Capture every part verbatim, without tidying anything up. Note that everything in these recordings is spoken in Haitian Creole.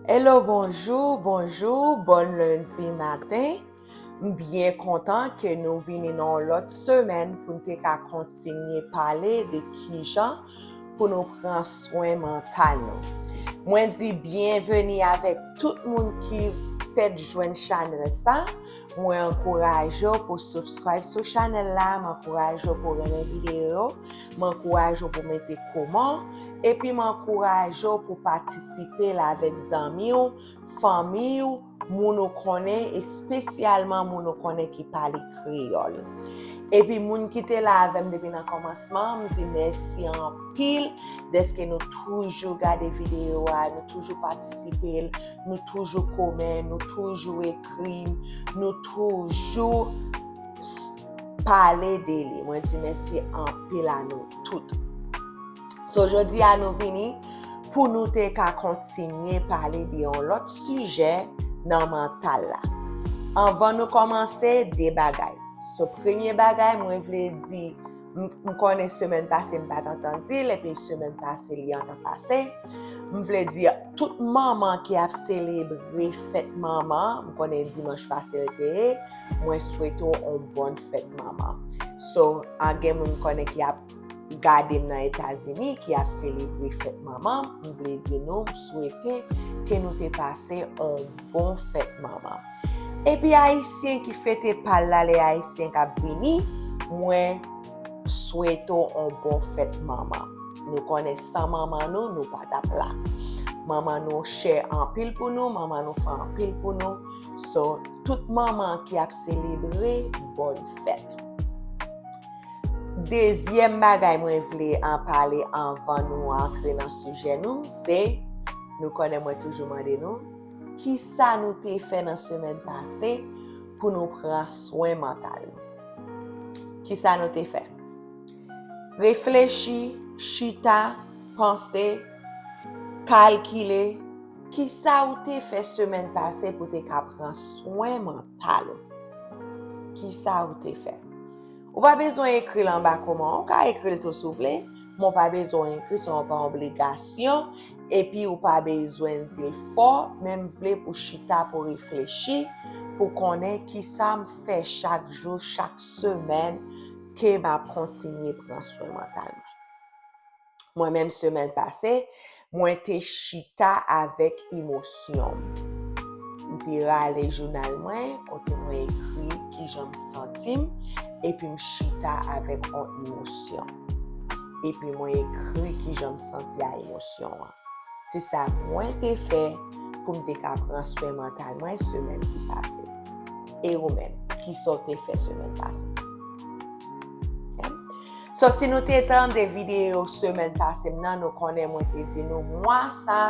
Hello, bonjou, bonjou, bòn lendi maten. M byen kontan ke nou vini nan yon lòt semèn pou n te ka kontinye pale de kijan pou nou pran swen mantal nou. Mwen di byenveni avèk tout moun ki fèk jwenn chanèl sa. Mwen ankouraje w pou subscribe sou chanèl la, m ankouraje w pou renmen videyo yo, m ankouraje w pou mete kòman, epi m ankouraje w pou patisipe l avèk zanmi w, fanmi w, moun ou konnen, espesyalman moun ou konnen ki pale kreyòl. Epi moun ki te la avè m depi nan kòmansman, m di mèsi anpil dèske nou toujou gade videyo a, nou toujou patisipe l, nou toujou kòmante, nou toujou ekri m, nou toujou s- pale de li. Mwen di mèsi anpil a nou tout. So, jodi a nou vini pou nou te ka kontinye pale de yon lòt sijè nan mantal la. Anvan nou kòmanse, de bagay. So, premye bagay, mwen vle di, m m konnen semèn pase m pa t antan di l, epi semèn pase li antan pase. M vle di, tout manman ki ap selebre fèt manman, m konnen dimanch pase l te ye, mwen swete w on bòn fèt manman. So, a gen moun m konnen ki ap gade m nan Etazini, ki ap selebre fèt manman, m vle di nou, m swete ke nou te pase on bon fèt manman. Epi Ayisyen ki fete pa l la, lè Ayisyen k ap vini, mwen swete w on bon fèt manman. Nou konnen san manman nou, nou pa t ap la. Manman nou chè anpil pou nou, manman nou fè anpil pou nou. So, tout manman ki ap selebre, bòn fèt. Dezyèm bagay mwen vle an pale anvan nou antre nan sijè nou, se, nou konnen mwen toujou mande nou, kisa nou te fè nan semèn pase pou nou pran swen mantal nou? Kisa nou te fè? Reflechi, chita, panse, kalkile, kisa ou te fè semèn pase pou te ka pran swen mantal ou? Kisa ou te fè? Ou pa bezwen ekri l anba kòmantè, ou ka ekri l tou si w vle, men ou pa bezwen ekri, se yon pa obligasyon, epi ou pa bezwen di l fò, men m vle pou chita, pou reflechi, pou konnen kisa m fè chak jou, chak semèn, ke m ap kontinye pran swen mantal mwen. Mwen menm, semèn pase, mwen te chita avèk emosyon m. M te rale jounal mwen, kote mwen ekri kijan m santi m, epi m chita avèk yon emosyon. Epi mwen ekri kijan m santi a emosyon an. Se sa mwen te fè pou m te ka pran swen mantal mwen semèn ki pase. E ou menm, kisa w te fè semèn pase? Ok? So, si nou te tande videyo semèn pase m nan, nou konnen mwen te di nou mwa sa,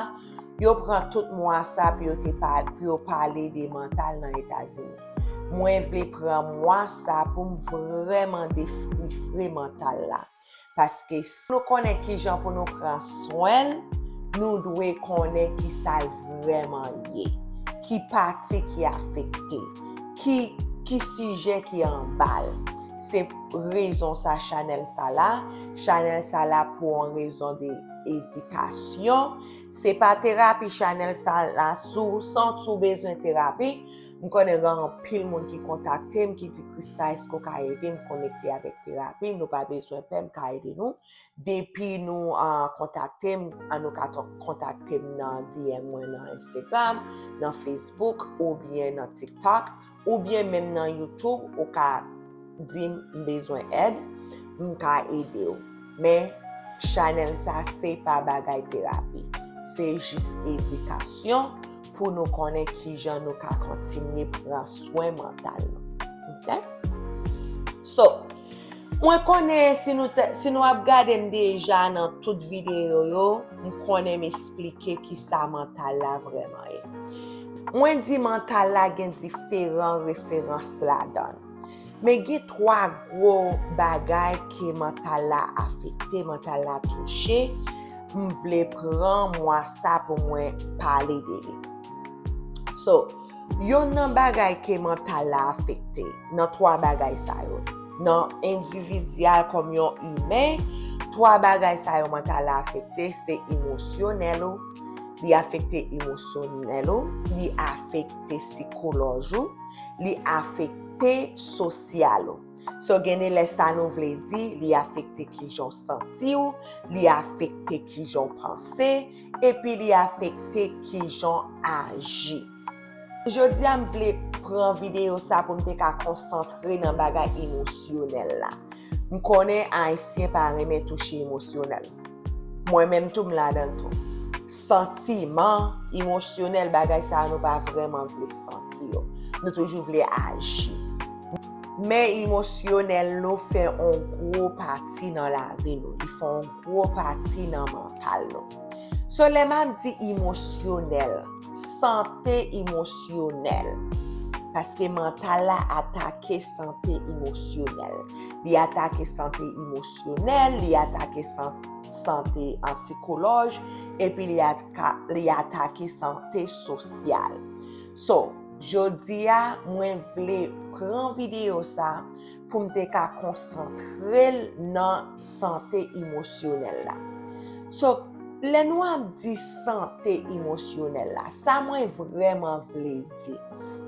yo pran tout mwa sa pou yo te pa, pou yo pale de mantal nan Etazini. Mwen vle pran mwa sa pou m vrèman defrifre mantal la. Paske si nou konnen kijan pou nou pran swen l, nou dwe konnen kisa l vrèman ye, ki pati ki afekte, ki, ki sijè ki anba l. Se rezon sa chanèl sa la, chanèl sa la pou yon rezon de edikasyon. Se pa terapi chanèl sa la, si w santi w bezwen terapi, m konnen gen anpil moun ki kontakte m, ki di, "Christa, èske w ka ede m konekte avèk terapi?" Nou pa bezwen pè, m ka ede nou. Depi nou, ah, kontakte m, ah, nou ka to- kontakte m nan D M mwen nan Instagram, nan Facebook, oubyen nan TikTok, oubyen menm nan YouTube, ou ka di m, "M bezwen èd," m ka ede w. Men, chanèl sa, se pa bagay terapi. Se jis edikasyon pou nou konnen kijan nou ka kontinye pran swen mantal nou. Ok? So, mwen konnen si nou te, si nou ap gade m deja nan tout videyo yo, m konnen m esplike kisa mantal la vrèman ye. Mwen di mantal la gen diferan referans ladan l. Men gen twa gwo bagay ke mantal la afekte, mantal la touche. M vle pran mwa sa pou mwen pale de li. So, yonn nan bagay ke mantal la afekte, nan twa bagay sa yo, nan endividyal kòm yon imen, twa bagay sa yo mantal la afekte, se emosyonèl ou, li afekte emosyonèl ou, li afekte sikolòj ou, li afekte sosyal ou. So, gen de lè sa nou vle di, li afekte kijan w santi w, li afekte kijan w panse, epi li afekte kijan w aji. Jodi a, m vle pran videyo sa pou m te ka konsantre nan bagay emosyonèl la. M konnen Ayisyen pa renmen touche emosyonèl. Mwen menm tou, m ladan l tou. Santiman, emosyonèl, bagay sa a nou pa vrèman vle santi yo. Nou toujou vle aji. Men emosyonèl nou fè yon gwo pati nan lavi nou. Li fè yon gwo pati nan mantal nou. So, lè m ap di emosyonèl, sante emosyonèl. Paske mantal la atake sante emosyonèl. Li atake sante emosyonèl, li atake san-, sante an sikolòj, epi li aka-, li atake sante sosyal. So, jodi a, mwen vle pran videyo sa pou m te ka konsantre l nan sante emosyonèl la. So, lè nou ap di sante emosyonèl la, sa mwen vrèman vle di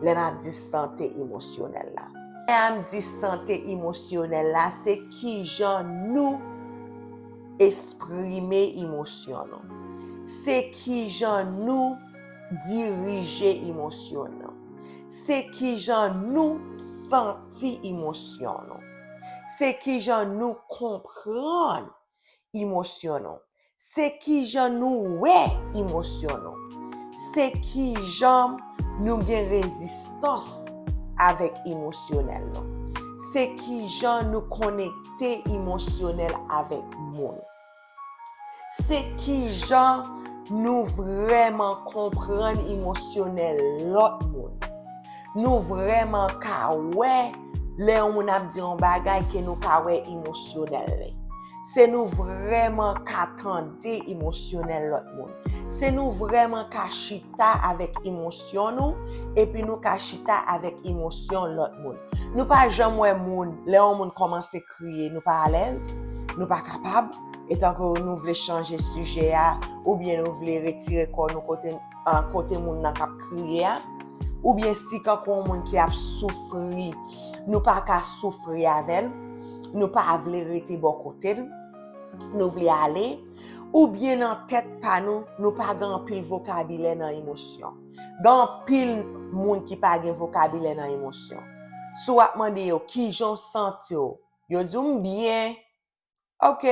lè m ap di sante emosyonèl la? Lè m ap di sante emosyonèl la, se kijan nou eksprime emosyon nou. Se kijan nou dirije emosyon nou. Se kijan nou santi emosyon nou. Se kijan nou konprann emosyon nou. Se kijan nou wè emosyon nou. Se kijan nou gen rezistans avèk emosyonèl nou. Se kijan nou konekte emosyonèl avèk moun. Se kijan nou vrèman konprann emosyonèl lòt moun. Nou vrèman ka wè lè yon moun ap di yon bagay ke nou ka wè emosyonèl li. Se nou vrèman ka tande emosyonèl lòt moun. Se nou vrèman ka chita avèk emosyon nou, epi nou ka chita avèk emosyon lòt moun. Nou pa janm wè moun, lè yon moun kòmanse kriye, nou pa alèz, nou pa kapab, etanke nou vle chanje sijè a, oubyen nou vle retire kò nou kote, ah, kote moun nan k ap kriye a, oubyen si kankou yon moun ki ap soufri, nou pa ka soufri avè l, nou pa vle rete bò kote l, nou vle ale, oubyen nan tèt pa nou, nou pa gen anpil vokabilè nan emosyon. Gen anpil moun ki pa gen vokabilè nan emosyon. Si w ap mande yo, "Kijan w santi w?" Yo di w, "M byen." Ok.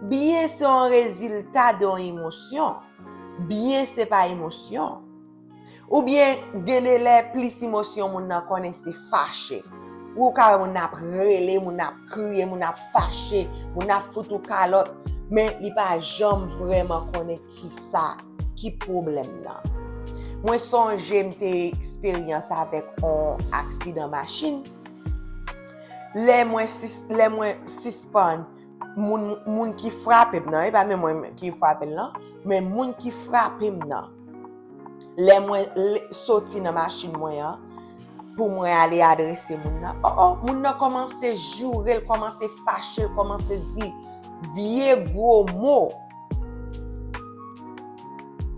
Byen se yon rezilta de yon emosyon. Byen se pa emosyon. Oubyen, gen de lè, plis emosyon moun nan konnen se fache. Ou ka wè moun nan ap rele, moun nan ap kriye, moun nan ap fache, moun nan ap fout ou kalòt, men li pa janm vrèman konnen kisa, ki pwoblèm nan. Mwen sonje m te eksperyans avèk yon aksidan machin. Lè mwen sis-, lè mwen sispann, moun, moun ki frape m nan, e pa menm mwen ki frape l nan, men moun ki frape m nan, lè mwen le-, soti nan machin mwen an, pou mwen ale adrese moun nan, o, o, moun nan kòmanse joure l, kòmanse fache l, kòmanse di vye gwo mo.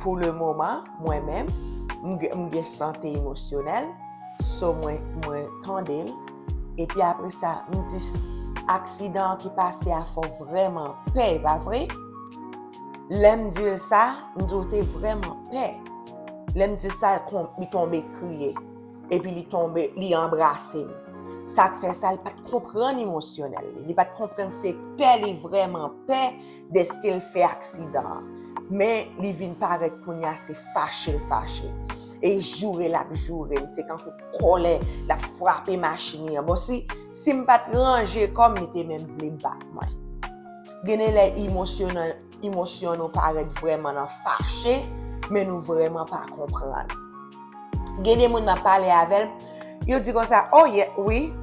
Pou le moman, mwen menm, m gen, m gen sante emosyonèl, so mwen, mwen tande l. Epi apre sa, m di, "Aksidan an ki pase a fè w vrèman pè, e pa vre?" Lè m di l sa, m di, "W te vrèman pè." Lè m di l sa, l kon-, li tonbe kriye. Epi li tonbe, li anbrase m. Sa k fè sa, li pa t konprann emosyonèl li. Li pa t konprann se pè li vrèman pè dèske l fè aksidan an. Men li vin parèt kounye a se fache l fache. E joure l ap joure m, se kankou kòlè, l ap frape machin li an. Bon, si, si m pa t ranje kò m, li te menm vle bat mwen. Gen de lè emosyon, emosyon nou parèt vrèman nan fache, men nou vrèman pa konprann. Gen de moun m ap pale avè l, yo di konsa, "O, ye, wi,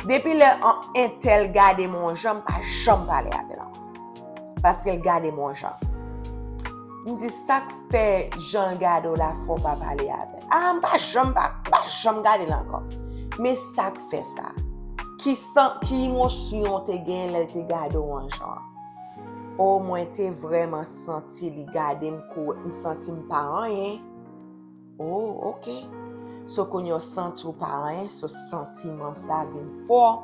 depi lè an entèl gade m yon jan, m pa janm pale avè l ankò. Paske l gade m yon jan." M di, "Sa k fè jan l gade w la fè w pa pale avè l?" "A, m pa janm pa, m pa janm gade l ankò." Men sa k fè sa? Ki san, ki emosyon w te genyen lè l te gade w yon jan an? O, mwen te vrèman santi li gade m kou m santi m pa anyen. O, oke. So kounye a w santi w pa anyen, so santiman sa vin fò.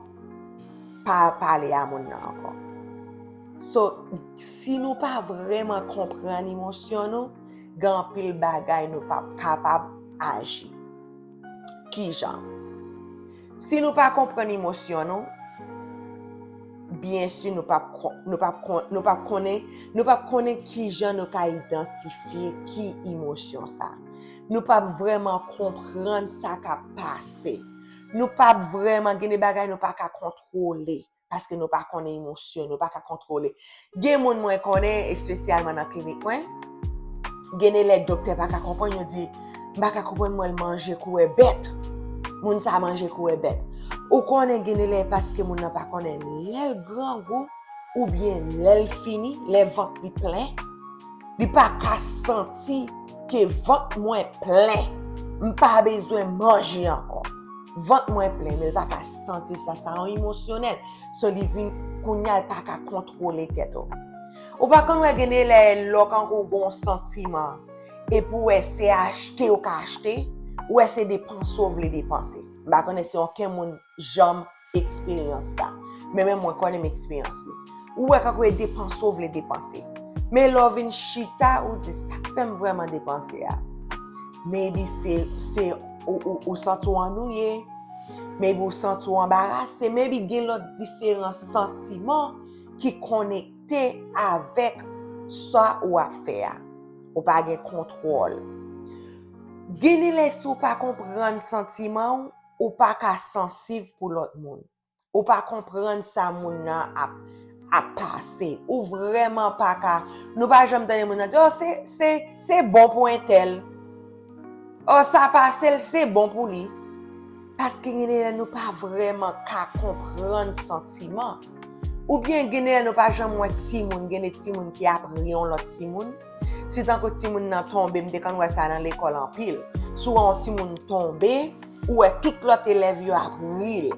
Pa pale a moun nan ankò. So, si nou pa vrèman konprann emosyon nou, gen anpil bagay nou p ap kapab aji. Kijan? Si nou pa konprann emosyon nou, byen si nou p ap kon- nou p ap kon- nou p ap konnen nou p ap konnen kijan nou ka idantifye ki emosyon sa. Nou p ap vrèman konprann sa k ap pase. Nou p ap vrèman gen de bagay nou pa ka kontwole. Paske nou pa konnen emosyon, nou pa ka kontwole. Gen moun mwen konnen, espesyalman nan klinik mwen, gen de lè doktè pa ka konprann, yo di, "M pa ka konprann mwen l manje koulè bèt." Moun sa manje koulè bèt. Ou konnen gen de lè paske moun nan pa konnen lè l grangou, oubyen lè l fini, lè vant li plen, li pa ka santi ke vant mwen plen, m pa bezwen manje ankò. Vant mwen plen, men l pa ka santi sa, sa yon emosyonèl. So li vin kounye a l pa ka kontwole tèt ou. Ou pa konn wè gen de lè lè w kankou w gen yon santiman, epi w wè se achte ou ka achte, ou wè se depanse w vle depanse. M pa konnen si okenn moun janm eksperyans sa. Men menm mwen konnen m eksperyans li. Ou wè kankou e depanse w vle depanse. Men lè w vin chita, ou di, "Sa k fè m vrèman depanse a?" Maybe se, se ou, ou, ou santi w annwiye, maybe ou santi w anbarase, maybe gen lòt diferan santiman ki konekte avèk sa ou ap fè a. Ou pa gen kontwòl. Gen de lè si w pa konprann santiman w, ou pa ka sansiv pou lòt moun. Ou pa konprann sa moun nan ap, ap pase. Ou vrèman pa ka. Nou pa janm tande moun nan di, "O, se, se, se bon pou entèl. O, sa pase l, se bon pou li." Paske gen de lè nou pa vrèman ka konprann santiman. Oubyen gen de lè nou pa janm wè timoun, gen de timoun ki ap ri yon lòt timoun. Si tankou timoun nan tonbe, m te konn wè sa nan lekòl anpil. Si w wè yon timoun tonbe, ou wè tout lòt elèv yo ap ri l.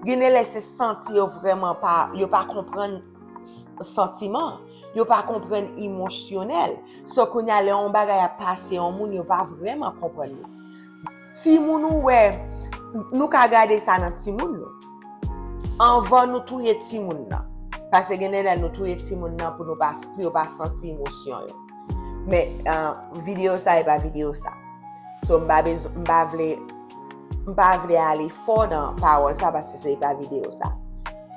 Gen de lè se santi yo vrèman pa, yo pa konprann s- santiman, yo pa konprann emosyonèl. So kounye a lè yon bagay ap pase yon moun, yo pa vrèman konprann li. Timoun ou wè, nou ka gade sa nan timoun nou. Anvan nou touye timoun nan. Paske gen de lè nou touye timoun nan pou nou pa, pou yo pa santi emosyon yo. Men, uh, videyo sa e pa videyo sa. So m pa bezwen, m pa vle, m pa vle ale fò nan pawòl sa paske se pa videyo sa.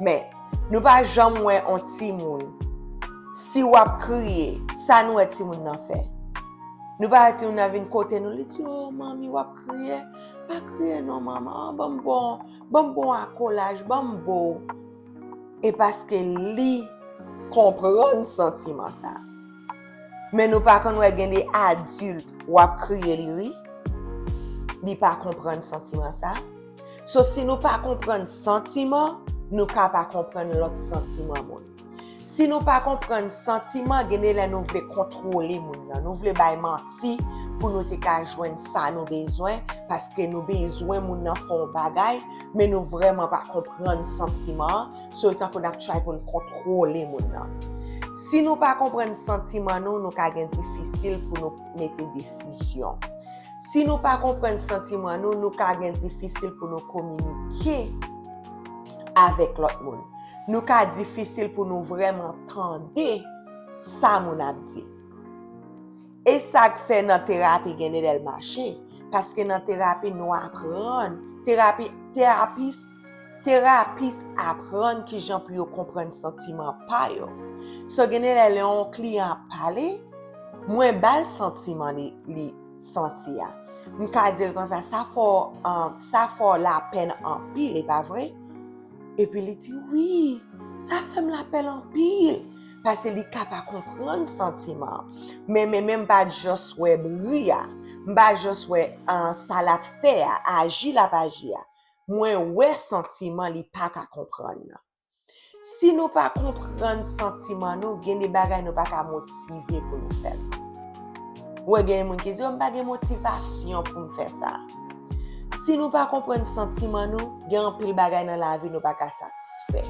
Men, nou pa janm wè yon timoun, si w ap kriye, sa nou wè timoun nan fè? Nou pa wè timoun nan vin kote nou, li di, "O, manmi, w ap kriye? Pa kriye non, manman. Ban m bon, ban m bon akolaj, ban m bo." E paske li konprann santiman sa. Men nou pa konn wè gen de adilt, w ap kriye, li ri. Li pa konprann santiman sa. So, si nou pa konprann santiman, nou ka pa konprann lòt santiman moun. Si nou pa konprann santiman, gen de lè nou vle kontwole moun nan. Nou vle bay manti pou nou te ka jwenn sa nou bezwen, paske nou bezwen moun nan fè yon bagay, men nou vrèman pa konprann santiman an. So, e tankou n ap try pou n kontwole moun nan. Si nou pa konprann santiman nou, nou ka gen difisil pou nou mete desizyon. Si nou pa konprann santiman nou, nou ka gen difisil pou nou kominike avèk lòt moun. Nou ka difisil pou nou vrèman tande sa moun ap di. E sa k fè nan terapi gen de lè l mache. Paske nan terapi nou aprann, terapi, terapis, terapis aprann kijan pou yo konprann santiman pa yo. So gen de lè lè yon kliyan ap pale, mwen ba l santiman li, li santi a. M ka di l konsa, sa fè w, um, sa fè w lapèn anpil, e pa vre? Epi li di, wi, sa fè m lapèn anpil. Paske li ka pa konprann santiman an. Men, men, men m pa just wè bri a. M pa just wè, uh, sa l ap fè a, aji l ap aji a. Mwen wè santiman li pa ka konprann nan. Si nou pa konprann santiman nou, gen de bagay nou pa ka motive pou nou fè l. Ou wè gen de moun ki di, "O, m pa gen motivasyon pou m fè sa." Si nou pa konprann santiman nou, gen anpil bagay nan lavi nou pa ka satisfè.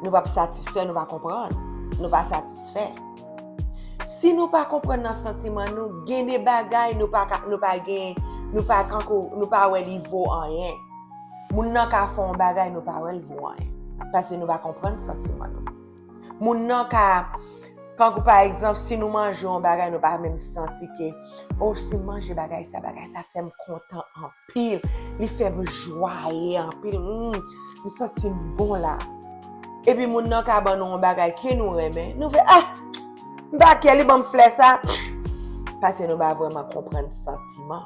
Nou p ap satisfè, nou pa konprann. nou pa satisfè. Si nou pa konprann nan santiman nou, gen de bagay nou pa ka, nou pa gen, nou pa kankou, nou pa wè li vo anyen. Moun nan ka fè yon bagay nou pa wè l vo anyen. Paske nou pa konprann santiman nou. Moun nan ka, kankou pa egzanp, si nou manje yon bagay, nou pa menm santi ke, oh, si m manje bagay sa, bagay sa fè m kontan anpil, li fè m jwaye anpil, mm, m santi m bon la. Epi moun nan ka ban nou yon bagay ke nou renmen, nou fè, ah, m pa kè li ban m flè sa, paske nou pa vrèman konprann santiman.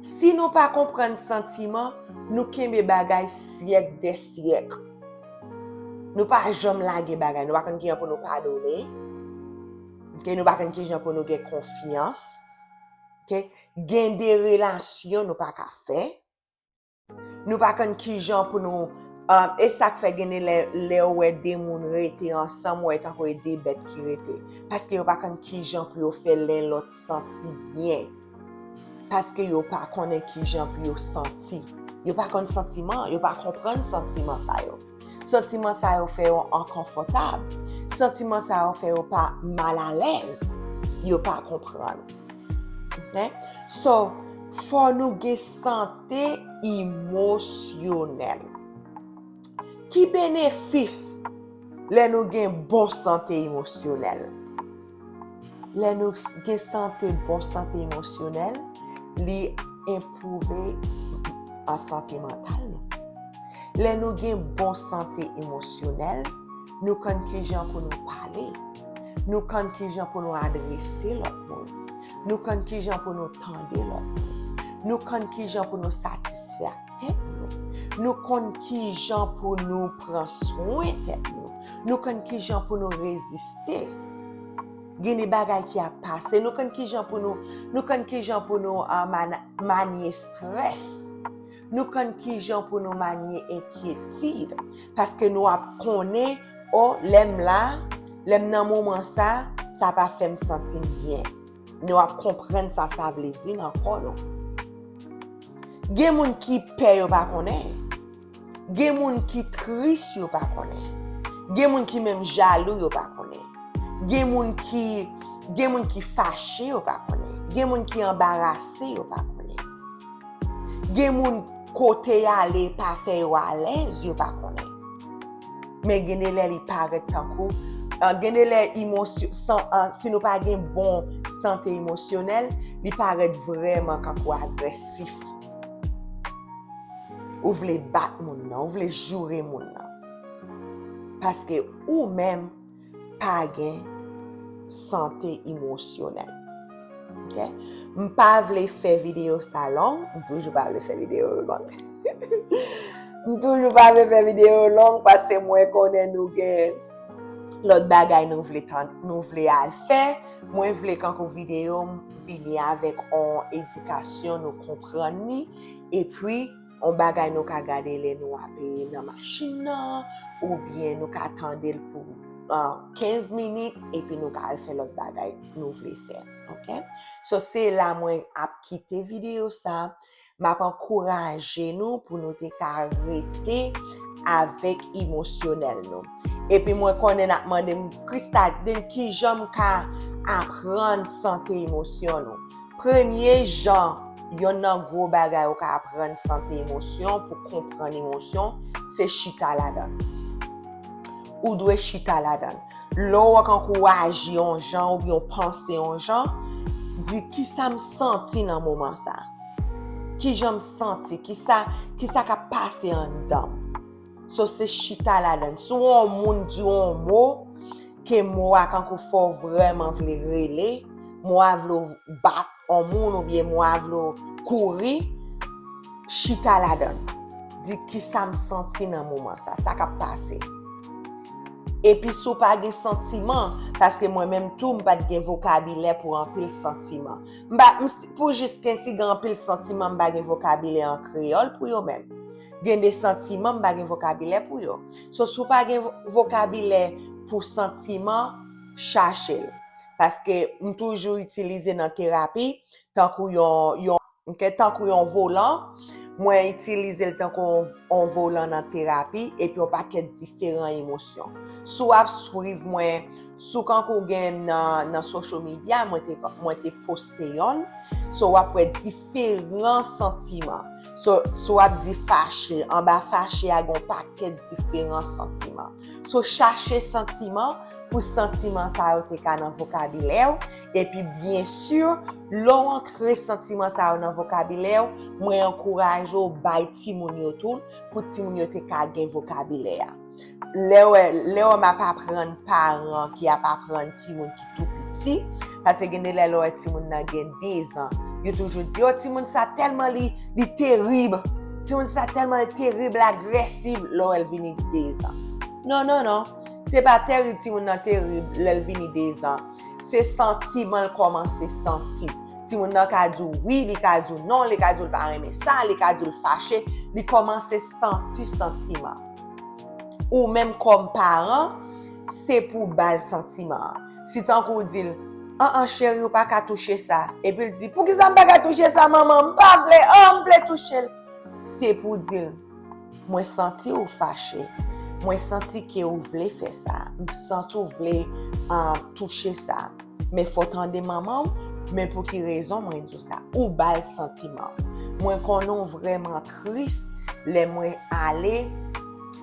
Si nou pa konprann santiman, nou kenbe bagay syèk dè syèk. Nou pa janm lage bagay, nou pa konn kijan pou nou padone. Ok, nou pa konn kijan pou nou gen konfyans. Ok, gen de relasyon nou pa ka fè. Nou pa konn kijan pou nou, um, e sa k fè gen de lè, lè w wè de moun rete ansanm, w wè tankou e de bèt ki rete. Paske yo pa konn kijan pou yo fè len lòt santi byen. Paske yo pa konnen kijan pou yo santi. Yo pa konn santiman, yo pa konprann santiman sa yo. Santiman sa yo fè yo enkonfòtab. Santiman sa yo fè yo pa malalèz. Yo pa konprann. Ok? So, fò nou gen sante emosyonèl. Ki benefis lè nou gen bon sante emosyonèl? Lè nou s- gen sante, bon sante emosyonèl, li enpwouve an sante mantal nou. Lè nou gen bon sante emosyonèl, nou konn kijan pou nou pale. Nou konn kijan pou nou adrese lòt moun. Nou konn kijan pou nou tande lòt moun. Nou konn kijan pou nou satisfè ak tèt nou. Nou konn kijan pou nou pran swen tèt nou. Nou konn kijan pou nou reziste. Gen de bagay ki ap pase. Nou konn kijan pou nou, nou konn kijan pou nou, ah, man- manye strès. Nou konn kijan pou nou manye enkyetid. Paske nou ap konnen, o, lè m la, lè m nan moman sa, sa pa fè m santi m byen. Nou ap konprann sa sa vle di nan kò nou. Gen moun ki pè yo pa konnen. Gen moun ki tris yo pa konnen. Gen moun ki menm jalou yo pa konnen. Gen moun ki, gen moun ki fache yo pa konnen. Gen moun ki anbarase yo pa konnen. Gen moun kote y ale pa fè yo alèz yo pa konnen. Men gen de lè li parèt tankou, ah, gen de lè emosyon, san, ah, si nou pa gen bon sante emosyonèl, li parèt vrèman kankou agresif. Ou vle bat moun nan, ou vle joure moun nan. Paske ou menm pa gen sante emosyonèl. Ok? M pa vle fè videyo sa long, m toujou pa vle fè videyo yo long. M toujou pa vle fè videyo yo long paske mwen konnen nou gen lòt bagay nou vle tan, nou vle al fè. Mwen vle kankou videyo m vini avèk on edikasyon nou konprann li, epi on bagay nou ka gade lè nou ap nan machin nan, oubyen nou ka tande l pou, ah, kenz minit, epi nou ka al fè lòt bagay nou vle fè. Ok? So, se la mwen ap kite videyo sa. M ap ankouraje nou pou nou te ka rete avèk emosyonèl nou. Epi mwen konnen n ap mande m, Krista, den kijan m ka aprann sante emosyon nou? Premye jan, yonn nan gwo bagay ou ka aprann sante emosyon, pou konprann emosyon, se chita ladan l. Ou dwe chita ladan l. Lè w wè kankou w aji yon jan oubyen w panse yon jan, di, kisa m santi nan moman sa? Kijan m santi? Kisa, kisa k ap pase anndan m? So, se chita ladan l. Si w wè yon moun di w yon mo, ke mo a kankou fè w vrèman vle rele, mo a vle w bat yon moun oubyen mo a vle w kouri, chita ladan l. Di, kisa m santi nan moman sa, sa k ap pase. Epi si w pa gen santiman, paske mwen menm tou, m pa t gen vokabilè pou anpil santiman. M pa, m, pou jis kensi gen anpil santiman, m pa gen vokabilè an kreyòl pou yo menm. Gen de santiman, m pa gen vokabilè pou yo. So, si w pa gen vo-, vokabilè pou santiman, chache l. Paske m toujou itilize nan terapi, tankou yon, yon, ok, tankou yon volan, Mwen itilize l tankou yon, yon volan nan terapi, epi yon pakèt diferan emosyon. Si w ap swiv mwen, si w kankou gen m nan, nan social media, mwen te, mwen te poste yonn. So, w ap wè diferan santiman. So, si w ap di fache, anba fache a, gen yon pakèt diferan santiman. So, chache santiman pou santiman sa yo te ka nan vokabilè w. Epi, byen si, lè w antre santiman sa yo nan vokabilè w, mwen ankouraje w bay timoun yo tou, pou timoun yo te ka gen vokabilè a. Lè w, lè w m ap aprann paran ki ap aprann timoun ki tou piti, paske gen de lè lè w wè timoun nan gen dezan, yo toujou di, "O, timoun sa tèlman li, li terib, timoun sa tèlman li terib, l agresib," lè w wè l vini dezan. Non, non, non. Se pa terib timoun nan terib lè l vini dezan. Se santiman l kòmanse santi. Timoun nan ka di w wi, li ka di w non, li ka di w l pa renmen sa, li ka di w l fache, li kòmanse santi santiman. Ou menm kòm paran, se pou w ba l santiman an. Si tankou w di l, "An an, cheri, ou pa ka touche sa." Epi l di, "Poukisa m pa ka touche sa, manman? M pa vle, an, m vle touche l." Se pou w di l, "Mwen santi w fache. Mwen santi ke w vle fè sa. M santi w vle, ah, touche sa. Men fò w tande manman w, men pou ki rezon mwen di w sa?" Ou ba l santiman w. Mwen konnen w vrèman tris lè mwen ale,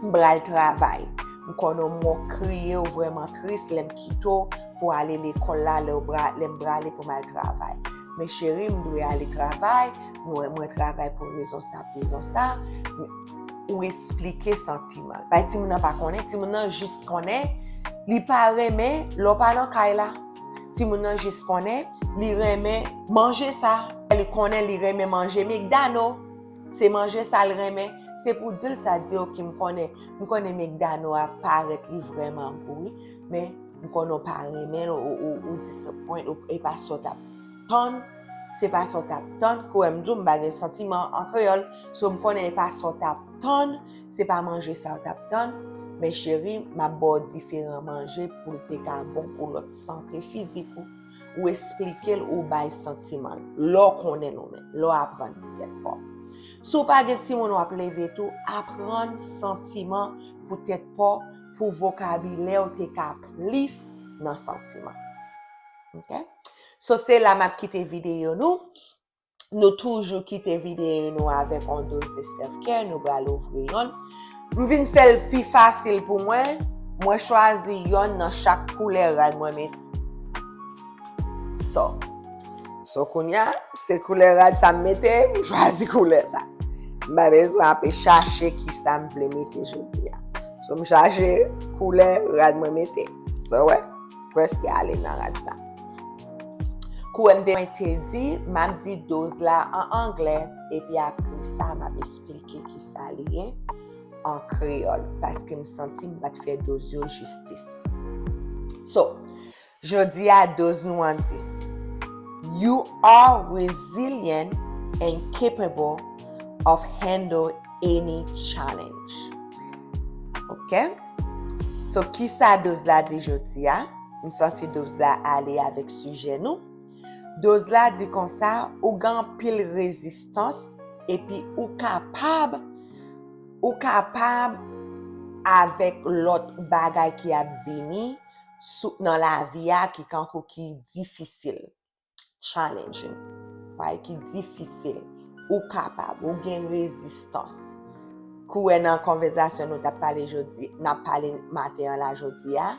m pral travay. M konnen w mò kriye, w vrèman tris lè m kite w pou w ale lekòl la, lè w bra-, lè m prale pou m al travay. "Men cheri, m dwe ale travay, mwen, mwen travay pou rezon sa, pou rezon sa." Ou eksplike santiman l. Bay timoun nan pa konnen, timoun nan jis konnen li pa renmen lè w pa nan kay la. Timoun nan jis konnen li renmen manje sa. Li konnen li renmen manje migdano. Se manje sa l renmen. Se pou di l sa, di, "Oke, m konnen, m konnen migdano a parèt li vrèman gou wi, men m konnen w pa renmen l, ou, ou, ou disappoint, ou, e pa sa w t ap tann, se pa sa w t ap tann." Kouwè m di w m pa gen santiman an kreyòl, so m konnen e pa sa w t ap tann, se pa manje sa w t ap tann, men cheri, m ap ba w diferan manje pou l te ka bon pou lòt sante fizik ou. Ou eksplike l, ou bay santiman l. Lè w konnen l ou menm, lè w aprann pou tèt pa w. Si w pa gen timoun w ap leve tou, aprann santiman pou tèt pa w, pou vokabilè w te ka plis nan santiman. Oke? So, se la m ap kite videyo nou. Nou toujou kite videyo nou avèk yon doz de self-care, nou pral ouvri yonn. M vin fè l pi fasil pou mwen, mwen chwazi yonn nan chak koulè rad mwen mete. So, so kounye a, se koulè rad sa m mete, m chwazi koulè sa. M pa bezwen ape chache kisa m vle mete jodi a. So, m chache koulè rad mwen mete. So, wè, prèske ale nan rad sa. Kouwè m te, mwen te di, m ap di doz la an anglè, epi apre sa, m ap eksplike kisa li ye an kreyòl, paske m santi m pa t fè doz yo jistis. So, jodi a, doz nou an di, "You are resilient and capable of handle any challenge." Oke? So, kisa doz la di jodi a? M santi doz la ale avèk sijè nou. Doz la di konsa, ou gen anpil rezistans, epi ou kapab, ou kapab avèk lòt bagay ki ap vini sou, nan lavi a ki kankou ki difisil, challenging, right, ki difisil. Ou kapab, ou gen rezistans. Kouwè nan konvèsasyon nou t ap pale jodi, n ap pale maten an la jodi a,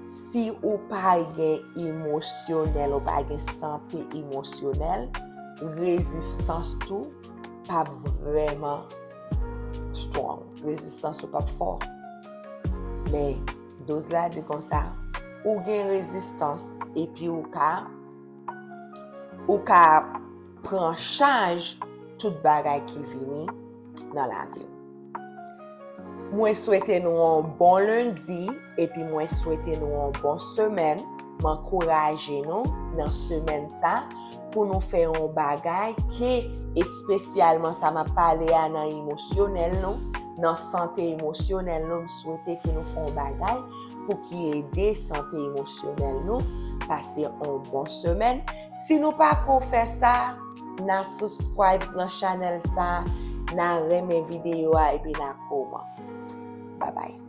si ou pa gen emosyonèl, ou pa gen sante emosyonèl, rezistans tou p ap vrèman strong. Rezistans ou p ap fò. Men, doz la di konsa, ou gen rezistans, epi ou ka, ou ka pran chaj tout bagay ki vini nan lavi w. Mwen swete nou yon bon lendi, epi mwen swete nou yon bon semèn. M ankouraje nou nan semèn sa pou nou fè yon bagay ke espesyalman sa m ap pale a nan emosyonèl nou, nan sante emosyonèl nou, m swete ke nou fè yon bagay pou ki ede sante emosyonèl nou, pase yon bon semèn. Si nou pa ko fè sa, n a subscribe nan chanèl sa, n a renmen videyo a epi n a kòman. Babay.